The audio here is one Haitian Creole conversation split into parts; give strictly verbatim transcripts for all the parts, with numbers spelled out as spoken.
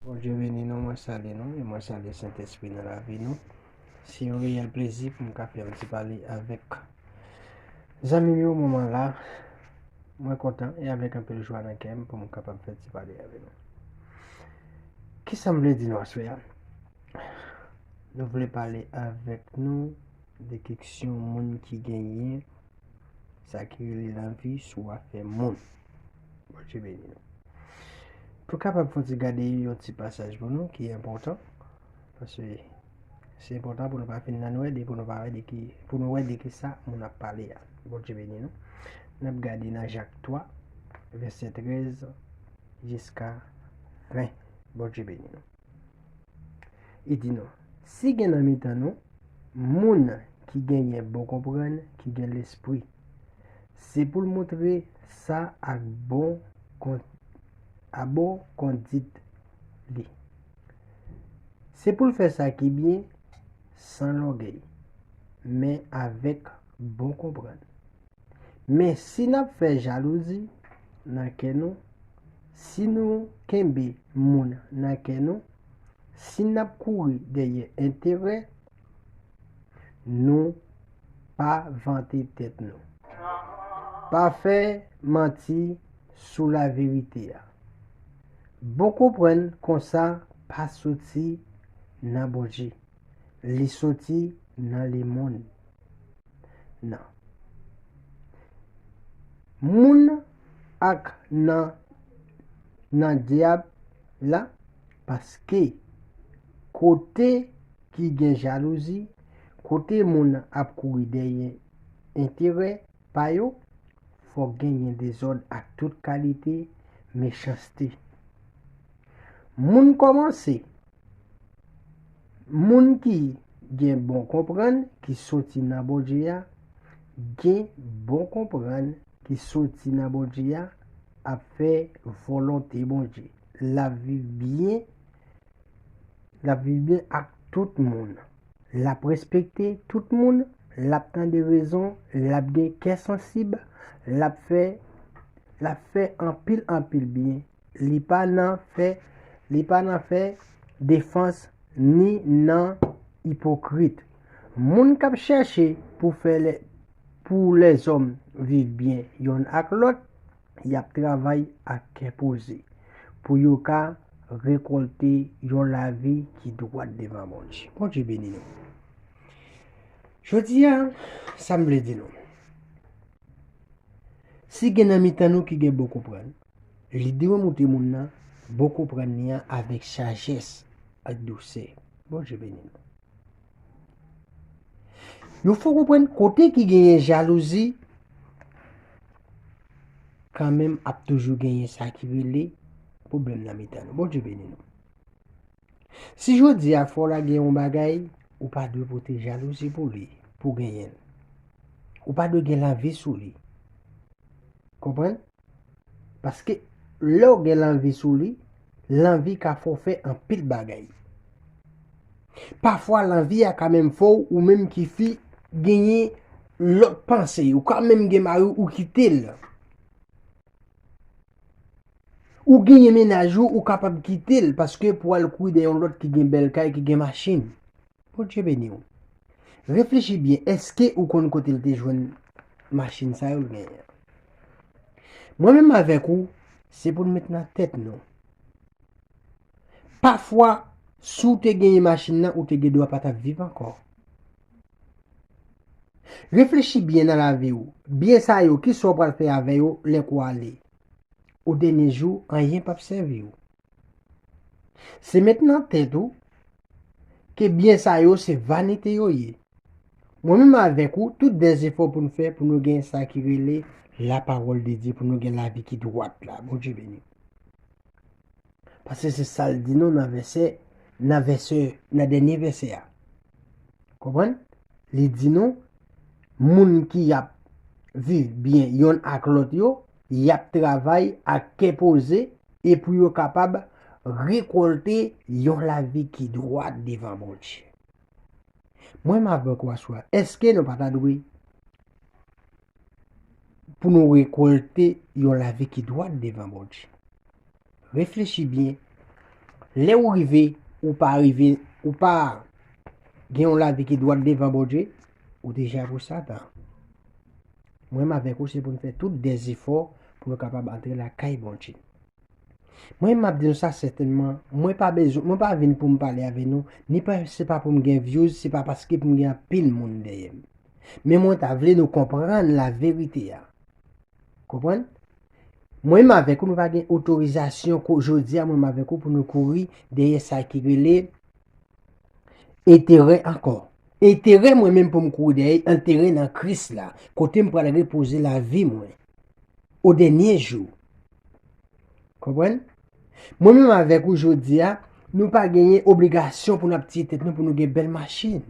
Bondye beni nou, mwen salye nou, e mwen salye Sentespri nan lavi nou. Se yon reyèl plezi pou m ka fè yon ti pale avèk zanmi m yo moman la. Mwen kontan e avèk anpil jwa nan kè m pou m kapab fè ti pale avè nou. Kisa m vle di nou aswè a? Nou vle pale avèk nou de keksyon moun ki genyen sa ki rele lanvi sou afè moun. Bondye beni nou. Pou kapab fè ti gade yon ti pasaj pou nou ki enpòtan, paske se enpòtan pou nou pa fin nan nwèd e pou nou pa wè de ki, pou nou wè de ki sa moun ap pale a. Bondye beni nou. N ap gade nan Jak twa, vèsè trèz jiska ven. Bondye beni nou. Li di nou, si gen nan mitan nou moun ki genyen bon konprann, ki gen lespri, se pou l montre sa ak bon kon, a bon kondit li. Se pou l fè sa ki byen san lògèy, men avèk bon konprann. Men si n ap fè jalouzi nan kè nou, si nou kenbe moun nan kè nou, si n ap kouri dèyè enterè, nou pa vante tèt nou. Pa fè manti sou laverite a. Bon konprann konsa pa soti nan Bondye. Li soti nan lemonn nan. Moun ak nan, nan dyab la, paske kote ki gen jalouzi, kote moun ap kouri dèyè enterè pa yo, fòk genyen dezòd ak tout kalite mechanste. Moun kòmanse, moun ki gen bon konprann ki soti nan Bondye a, gen bon konprann ki soti nan Bondye a, ap fè volonte Bondye. L ap viv byen, l ap viv byen ak tout moun. L ap respekte tout moun, l ap tande rezon, l ap gen kè sansib, l ap fè, l ap fè anpil, anpil byen. Li pa nan fè, li pa nan fè defans ni nan ipokrit. Moun k ap chèche pou fè lè, pou lèzòm viv byen yonn ak lòt, y ap travay ak kè poze pou yo ka rekòlte yon lavi ki dwat devan Bondye. Bondye beni nou. Jodi a, sa m vle di nou. Si gen nan mitan nou ki gen bon konprann, li dwe montre moun nan bon konprann li an avèk sajès ak dousè. Bondye beni nou. Yo fè w konprann kote ki genyen jalouzi, kanmenm ap toujou genyen sa ki rele pwoblèm nan mitan nou. Bondye beni nou. Si jodi a frè w la gen yon bagay, ou pa dwe pote jalouzi pou li, pou genyen l. Ou pa dwe gen lanvi sou li. Konprann? Paske lè w gen lanvi sou li, lanvi ka fè w fè anpil bagay. Pafwa lanvi a ka menm fè w, ou menm ki fi, genyen lòt panse. Ou ka menm gen mari w, ou kite l. Ou genyen mennaj ou, ou kapab kite l paske pou al kouri dèyè yon lòt ki gen bèl kay, ki gen machin. Bondye beni w. Reflechi byen, èske ou konn kote l te jwenn machin sa yo l genyen an? Mwen menm avèk ou, se pou n met nan tèt nou. Pafwa, si w te genyen machin nan, ou te gen dwa pa t ap viv ankò. Reflechi byen nan lavi w. Byen sa yo, kisa w pral fè avè yo lè w ale? O dènye jou, anyen p ap sèvi w. Se met nan tèt ou ke byen sa yo se vanite yo ye. Mwen menm avèk ou, tout dè zefò pou n fè pou nou gen sa ki rele lapawòl de Dye, pou nou gen lavi ki dwat la. Bondye beni. Paske se sa l di nou nan vèsè, nan vèsè, nan dènye vèsè a. Konprann? Li di nou, moun ki ap viv byen yonn ak lòt yo, y ap travay ak kè poze e pou yo kapab rekòlte yon lavi ki dwat devan Bondye. Mwen m avèk ou aswè a, èske nou pa ta dwe pou nou rekòlte yon lavi ki dwat devan Bondye? Reflechi byen. Lè ou rive, ou pa rive, ou pa gen yon lavi ki dwat devan Bondye, ou deja pou Satan. Mwen menm avèk ou, se pou n fè tout dèzefò pou nou kapab antre lakay Bondye. Mwen, m ap di nou sa sètènman, mwen pa bezwen, mwen pa vin pou m pale avè nou, ni pa, se pa pou m gen views, se pa paske pou m gen anpil moun dèyè m. Men mwen ta vle nou konprann laverite a. Konprann? Mwen menm avèk ou, nou pa gen otorizasyon ko-, jodi a, mwen menm avèk ou, pou nou kouri dèyè sa ki rele enterè ankò. Enterè mwen menm pou m kouri dèyè, enterè nan Kris la, kote m pral repoze lavi mwen o dènye jou. Konprann? Mwen menm avèk ou jodi a, nou pa genyen obligasyon pou n ap tiye tèt nou pou nou gen bèl machin.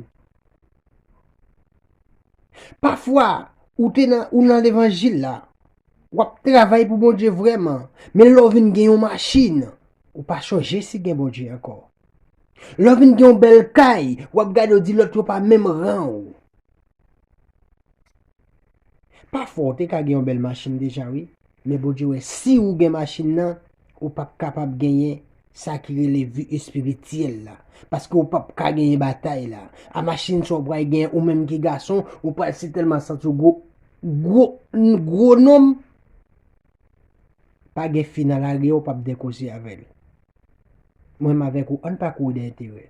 Pafwa, ou te nan, ou nan levanjil la, w ap travay pou Bondye vrèman, men lè w vin gen yon machin, ou pa chonje si gen Bondye ankò. Lè w vin gen yon bèl kay, w ap gade w di lòt yo pa menm ran w. Pafwa, w te ka gen yon bèl machin deja, wi. Men Bondye wè, si ou gen machin nan, ou p ap kapab genyen sa ki rele vi espirityèl la. Paske ou p ap ka genyen batay la. A machin sa w pral genyen, ou menm ki gason, ou pral sitèlman santi w gwo, gwo, gwo nonm. Pa gen fi nan lari a, ou p ap de koze avè l. Mwen menm avèk ou, ann pa kouri dèyè enterè.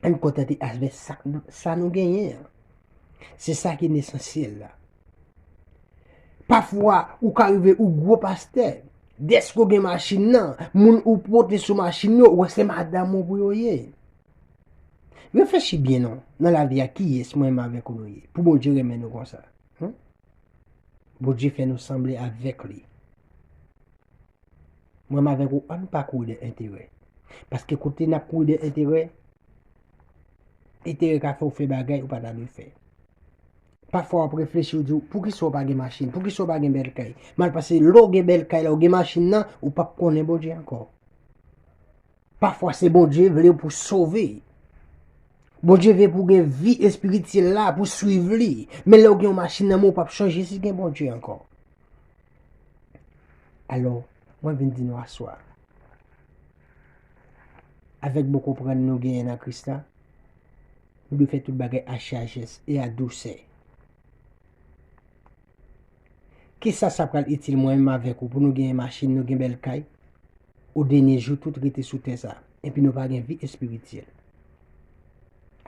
Ann kontante avèk sa, sa nou genyen an. Se sa ki esansyèl la. Pafwa, ou ka rive ou gwo pastè. Dèske w gen machin nan, moun ou pote sou machin yo, ou wè se madanm ou pou yo ye. Reflechi byen non, nan lavi a kiyès mwen menm avèk ou nou ye? Pou Bondye renmen nou konsa. Hmm? Bondye fè nou sanble avèk li. Mwen menm avèk ou, ann pa kouri dèyè enterè. Paske kote n ap kouri dèyè enterè, enterè ka fè w fè bagay ou pa ta dwe fè. Pafwa w ap reflechi, w di w, poukisa w pa gen machin? Poukisa w pa gen bèl kay? Malpase lè w gen bèl kay la, w gen machin nan, ou p ap konnen Bondye ankò. Pafwa se Bondye vle w pou sove. Bondye vle pou w gen vi espirityèl la, pou w swiv li. Men lè w gen yon machin nan men w, w p ap chonje si gen Bondye ankò. Alò, mwen vin di nou aswè a, avèk bon konprann nou genyen nan Kris la, nou dwe fè tout bagay a sajès e a dousè. Kisa sa pral itil mwen menm avèk ou pou nou genyen machin, nou gen bèl kay? O dènye jou, tout rete sou tè sa, epi nou pa gen vi espirityèl.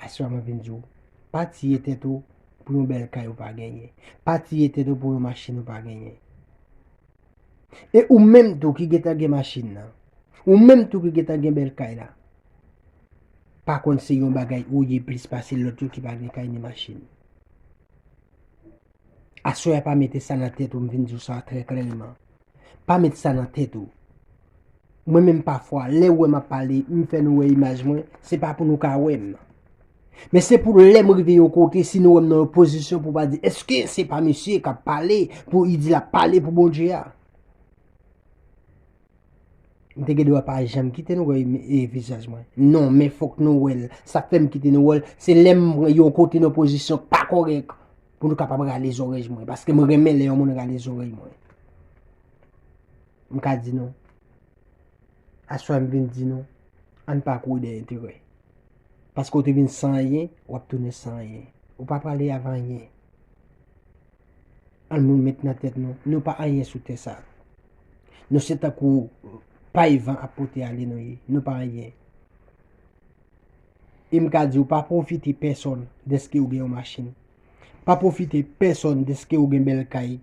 Aswè a mwen vin di w, pa tiye tèt ou pou yon bèl kay ou pa genyen. Pa tiye tèt ou pou yon machin ou pa genyen. E ou menm tou ki gentan gen machin nan, ou menm tou ki gentan gen bèl kay la, pa konn se yon bagay ou ye plis pase lòt yo ki pa gen kay ni machin. Aswè a pa mete sa nan tèt ou, m vin di w sa trè klèman. Pa met sa nan tèt ou. Mwen menm pafwa, lè w wè m ap pale, m fè nou wè imaj mwen, se pa pou nou ka wè m. Men se pou lè m rive yon kote, si nou wè m nan yon pozisyon pou w pa di, èske se pa misye k ap pale, pou li di l ap pale pou Bondye a? M te gen dwa pa janm kite nou wè e, vizaj mwen. Non, men fòk nou wè l. Sa k fè m kite nou wè l, se lè m pran yon kote nan pozisyon k pa kòrèk pou nou kapab rale zòrèy mwen. Paske m renmen lè yon moun rale zòrèy mwen. M ka di nou, aswè m vin di nou, ann pa kouri dèyè enterè. Paske w te vin san anyen, w ap tounen san anyen. Ou pa prale avè anyen. Ann nou met nan tèt nou, nou pa anyen sou tè sa. Nou se tankou pay van ap pote ale nou ye, nou pa anyen. E m ka di w, pa pwofite pèsonn dèske w gen yon machin. Pa pwofite pèsonn dèske w gen bèl kay.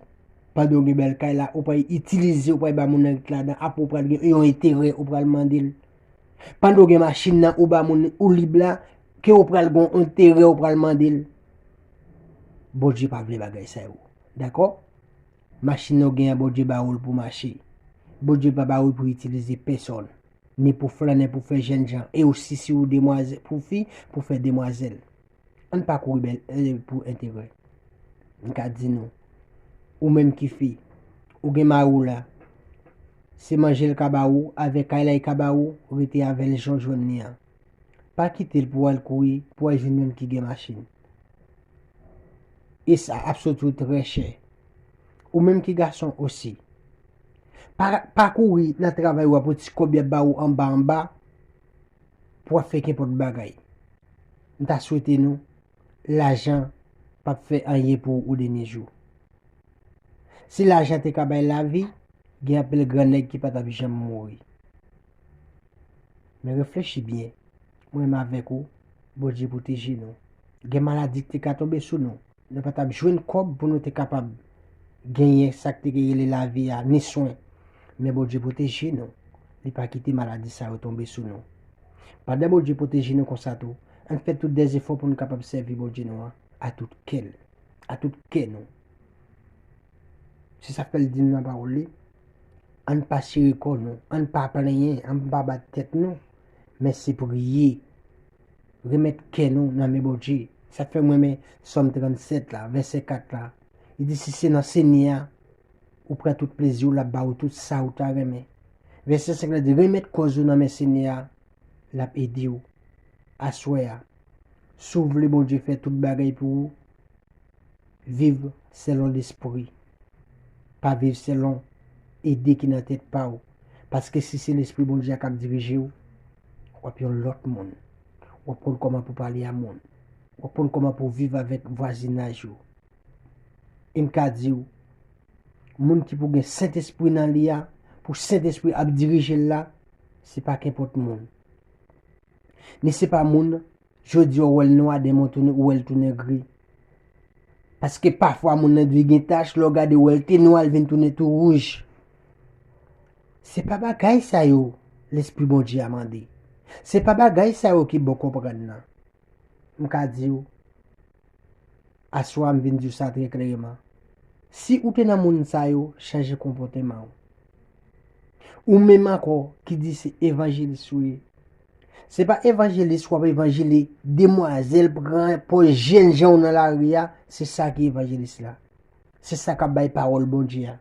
Pandan w gen bèl kay la, ou pral itilize, ou pral ba moun nan ret ladan, apre ou pral gen yon enterè, ou pral mande l. Pandan w gen machin nan, ou ba moun ou lib la, ke w pral gen yon enterè, ou pral mande l. Bondye pa vle bagay sa yo. Dakò? Machin nan w gen an, Bondye ba ou l pou mache. Bondye pa ba ou l pou itilize pèsonn. Ni pou flannen, pou fè jènjan. E osi si w demwazè-, pou fi, pou fè demwazèl. Ann pa kouri bèl, eh, pou enterè. M ka di nou, ou menm ki fi, ou gen mari w la, se manje l ka ba ou, avè kay la li ka ba ou, rete avè l jan w jwenn li an. Pa kite l pou w al kouri, pou w al jwenn youn ki gen machin. E sa ap soti w trè chè. Ou menm ki gason osi. Pa, pa kouri nan travay w ap pran ti kòb y ap ba ou anba anba. pou w ap fè kenpòt bagay. M ta swete nou, lajan p ap fè anyen pou ou de ni jou. Si lajan te ka bay lavi, gen anpil gran nèg ki pa t ap janm mouri. Men reflechi byen, mwen menm avèk ou, Bondye pwoteje nou. Gen maladi ki te ka tonbe sou nou. Nou pa t ap jwenn kòb pou nou te kapab genyen sa k te rele lavi a, ni swen. Men Bondye pwoteje nou. Li pa kite maladi sa yo tonbe sou nou. Pandan Bondye pwoteje nou konsa tou, ann fè tout dèzefò pou nou kapab sèvi Bondye nou an a tout kè l, a tout kè nou. Se sa k fè l di nou nan pawòl li, ann pa chire kò nou, ann pa plenyen, ann pa bat tèt nou, men se priye. Remèt kè nou nan men Bondye. Sa k fè m renmen Sòm trannsèt la, vèsè kat la. Li di, si se nan Senyè a ou pran tout plezi w, l ap ba ou tout sa ou ta renmen. Vèsè senk la di, remèt kòz ou nan men Senyè a, l ap ede w. Aswè a, si w vle Bondye fè tout bagay pou ou, viv selon Lespri. Pa viv selon ide ki nan tèt pa w. Paske si se Lespri Bondye a k ap dirije w, w ap yon lòt moun. W ap konn kòman pou pale a moun. W ap konn kòman pou viv avèk vwazinaj ou. E m ka di w, moun ki pou gen Sentespri nan li a, pou Sentespri ap dirije l la, se pa kenpòt moun. Ni se pa moun, jodi a w wè l nwa, demen w tounen, ou wè l tounen gri. Paske pafwa moun nan dwe gen tach, lè w gade w wè l te nwa, l vin tounen tou wouj. Se pa bagay sa yo Lespri Bondye a mande. Se pa bagay sa yo ki bon konprann nan. M ka di w, aswè a m vin di w sa trè klèman. Si ou te nan moun sa yo, chanje konpòteman w. Ou menm ankò ki di se evanjelis ou ye. Se pa evanjelis w ap evanjele demwazèl pran pòz jènjan w nan lari a, se sa ki evanjelis la. Se sa k ap bay pawòl Bondye a.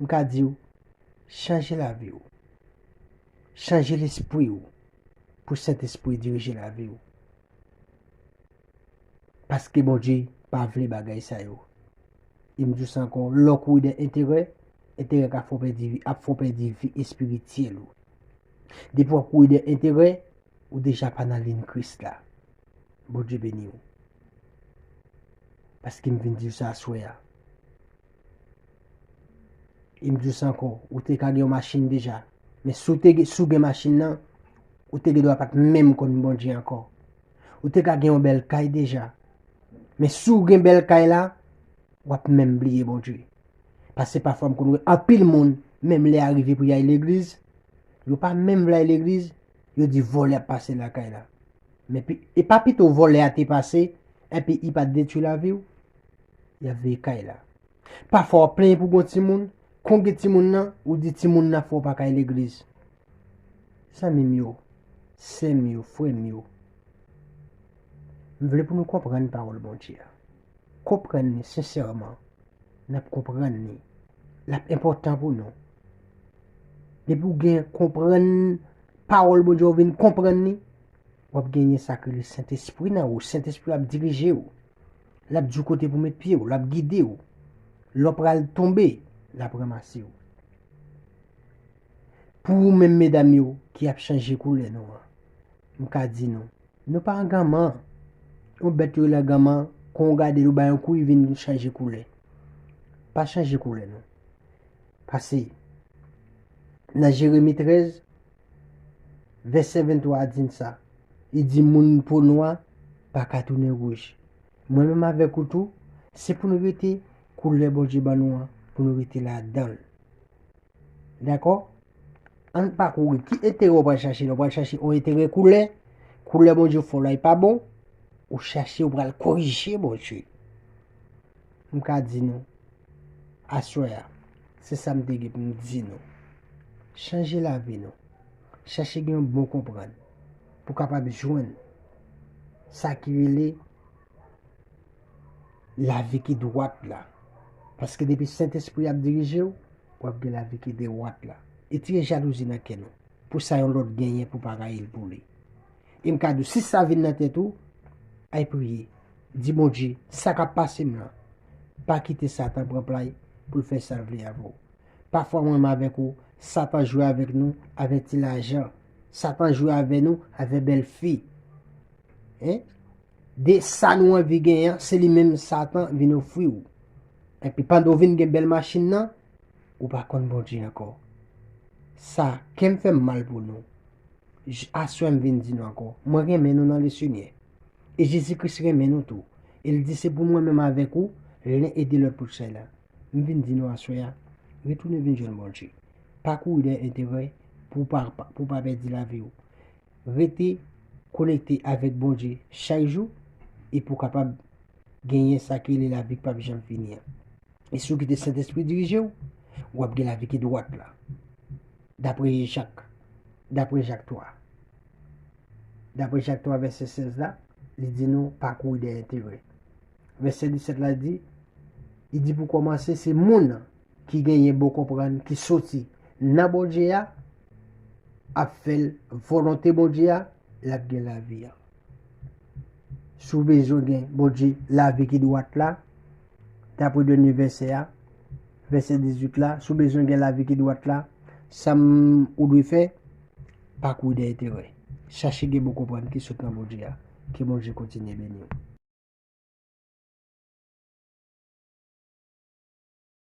M ka di w, chanje lavi w. Chanje lespri w pou Sentespri dirije lavi w. Paske Bondye pa vle bagay sa yo. E m di w sa ankò, lè w kouri dèyè enterè, enterè ka fè w pèdi vi, ap fè w pèdi vi espirityèl ou. Depi w ap kouri dèyè enterè, ou deja pa nan liy Kris la. Bondye beni w. Paske m vin di w sa aswè a. E m di w sa ankò, ou te ka gen yon machin deja. Men si w te gen, si w gen machin nan, ou te gen dwa pa t menm konn Bondye ankò. Ou te ka gen yon bèl kay deja. Men si w gen bèl kay la, w ap menm bliye Bondye. Paske pafwa m konn wè anpil moun, menm lè a rive pou y al legliz, yo pa menm vle al legliz, yo di vòlè ap pase lakay la. Men pi, e pa pito vòlè a te pase, epi li pa t detwi lavi w? Y ap veye kay la. Pafwa w ap plenyen pou gon timoun, kon gen timoun nan, ou di timoun nan fè w pa ka al legliz. Zanmi m yo, sè m yo, frè m yo, m vle pou nou konprann pawòl Bondye a. Konprann li sensèman. N ap konprann li. L ap enpòtan pou nou. Depi w gen konprann pawòl Bondye, w vin konprann li, w ap genyen sa k rele Sentespri nan ou. Sentespri ap dirije w. L ap di w kote pou met pye w, l ap gide w. Lè w pral tonbe, l ap ranmase w. Pou ou menm medam yo ki ap chanje koulè nou an, m ka di nou, nou pa anganman. Yon bèt yo rele anganman, kon w gade l, ou ba yon kou, li vin chanje koulè. Pa chanje koulè nou. Paske nan Jeremi trèz, vèsè venntwa a di n sa. Li di moun po nwa pa ka tounen wouj. Mwen menm avèk ou tou, se pou nou rete koulè Bondye ban nou an, pou nou rete ladan l. Dakò? Ann pa kouri. Ki enterè w pral chache la? W pral chache yon enterè koulè? Koulè Bondye fè w la, li pa bon? Ou chache, ou pral korije Bondye. M ka di nou, aswè a, se sa m te gen pou m di nou. Chanje lavi nou. Chache gen yon bon konprann pou w kapab jwenn sa ki rele lavi ki dwat la. Paske depi Sentespri ap dirije w, w ap gen lavi ki dwat la. Retire jalouzi nan kè nou. Pou sa yon lòt genyen pou pa rayi l pou li. E m ka di w, si sa vin nan tèt ou, al priye. Di Bondye, sa k ap pase m lan, pa kite Satan pran play pou l fè sa l vle avè w. Pafwa mwen menm avèk ou, Satan jwe avèk nou, avèk ti lajan. Satan jwe avè nou, avè bèl fi. Hein? De sa nou anvi genyen an, se li menm Satan vin ofri w. Epi pandan w vin gen bèl machin nan, ou pa konn Bondye ankò. Sa, kè m fè m mal pou nou. J- Aswè m vin di nou ankò, mwen renmen nou nan Lesenyè. E Jezi Kris renmen nou tou. E l di se pou mwen menm avèk ou, len ede lòt pou chay la. M vin di nou aswè a, retounen vin jwenn Bondye. Pa kouri dèyè enterè pou pa, pou pa pèdi lavi w. Rete konekte avèk Bondye chak jou e pou w kapab genyen sa ki rele lavi k p ap janm fini an. E si w kite Sentespri dirije w, w ap gen lavi ki dwat la. Dapre Jak, dapre Jak twa. Dapre Jak twa vèsè sèz la, li di nou pa kouri dèyè enterè. Vèsè disèt la di, li di pou kòmanse se moun ki genyen bon konprann, ki soti nan Bondye a, ap fè l volonte Bondye a, l ap gen lavi a. Si w bezwen gen Bondye lavi ki dwat la, dapre dènye vèsè a, vèsè dizuit la, si w bezwen gen lavi ki dwat la, sa m ou dwe fè, pa kouri dèyè enterè. Chache gen bon konprann ki sot nan Bondye a. Ke Bondye kontinye beni w.